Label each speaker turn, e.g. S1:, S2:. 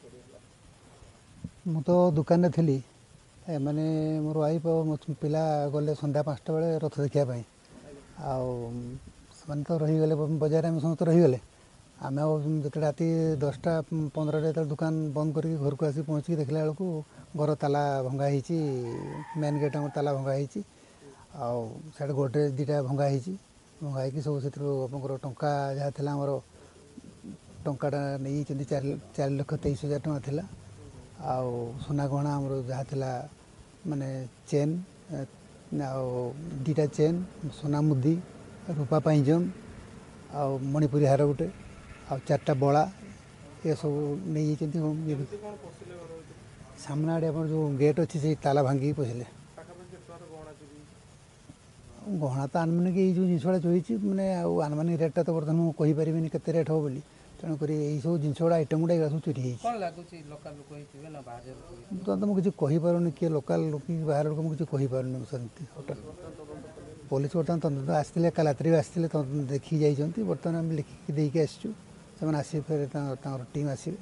S1: ଚୋରି ହେଲା?
S2: ମୁଁ ତ ଦୋକାନରେ ଥିଲି। ଏମାନେ ମୋର ୱାଇଫ୍ ଆଉ ମୋ ପିଲା ଗଲେ ସନ୍ଧ୍ୟା 5ଟା ବେଳେ ରଥ ଦେଖିବା ପାଇଁ, ଆଉ ସେମାନେ ତ ରହିଗଲେ ବଜାରରେ। ଆମେ ସମସ୍ତେ ରହିଗଲେ। ଆମେ ଆଉ ଯେତେବେଳେ ରାତି 10ଟା 15ରେ ଯେତେବେଳେ ଦୋକାନ ବନ୍ଦ କରିକି ଘରକୁ ଆସିକି ପହଞ୍ଚିକି ଦେଖିଲା ବେଳକୁ ଘର ତାଲା ଭଙ୍ଗା ହେଇଛି, ମେନ୍ ଗେଟ୍ ଆମର ତାଲା ଭଙ୍ଗା ହେଇଛି, ଆଉ ସିଆଡ଼େ ଗୋଡ଼ରେଜ୍ 2ଟା ଭଙ୍ଗା ହେଇଛି। ଭଙ୍ଗା ହେଇକି ସବୁ ସେଥିରୁ ଆପଣଙ୍କର ଟଙ୍କା ଯାହା ଥିଲା, ଆମର ଟଙ୍କାଟା ନେଇଯାଇଛନ୍ତି। 4,23,000 ଟଙ୍କା ଥିଲା। ଆଉ ସୁନା ଗହଣା ଆମର ଯାହା ଥିଲା, ମାନେ ଚେନ୍, ଆଉ 2ଟା ଚେନ୍, ସୁନା ମୁଦି, ରୂପା ପାଇଁଜନ, ଆଉ ମଣିପୁରୀ ହାର ଗୋଟେ, ଆଉ 4ଟା ବଳା, ଏସବୁ ନେଇଯାଇଛନ୍ତି।
S1: କେମିତି କ'ଣ ପଶିଲେ ଘର ଭିତରେ?
S2: ସାମ୍ନା ଆଡ଼େ ଆମର ଯେଉଁ ଗେଟ୍ ଅଛି, ସେଇ ତାଲା ଭାଙ୍ଗିକି ପଶିଲେ।
S1: ପାଖାପାଖି କେତେ ଟଙ୍କାର ଗହଣା ଚୋରି?
S2: ଗହଣା ତ ଆନୁମାନିକ ଏଇ ଯେଉଁ ଜିନିଷ ଗୁଡ଼ା ଚୋରିଛି, ମାନେ ଆଉ ଆନୁମାନିକ ରେଟ୍ଟା ତ ବର୍ତ୍ତମାନ ମୁଁ କହିପାରିବିନି କେତେ ରେଟ୍ ହେବ ବୋଲି। ତେଣୁକରି ଏଇସବୁ ଜିନିଷ ଗୁଡ଼ା, ଆଇଟମ୍ ଗୁଡ଼ା, ଏଗୁଡ଼ା ସବୁ ଚୋରି ହେଇଛି।
S3: କ'ଣ ଲାଗୁଛି, ଲୋକାଲ ଲୋକ ହେଇଥିବେ ନା ବାହାର ଲୋକ ହେଇଥିବେ?
S2: ତ ମୁଁ କିଛି କହିପାରୁନି, କିଏ ଲୋକାଲ ଲୋକ କି ବାହାର ଲୋକ, ମୁଁ କିଛି କହିପାରୁନି ସେମିତି। ହଠାତ୍ ପୋଲିସ ବର୍ତ୍ତମାନ ତଦନ୍ତ ଆସିଥିଲେ, କାଲି ରାତିରେ ବି ଆସିଥିଲେ, ଦେଖିକି ଯାଇଛନ୍ତି। ବର୍ତ୍ତମାନ ଆମେ ଲେଖିକି ଦେଇକି ଆସିଛୁ। ସେମାନେ ଆସିବେ ଫେରେ, ତାଙ୍କର ଟିମ୍ ଆସିବେ।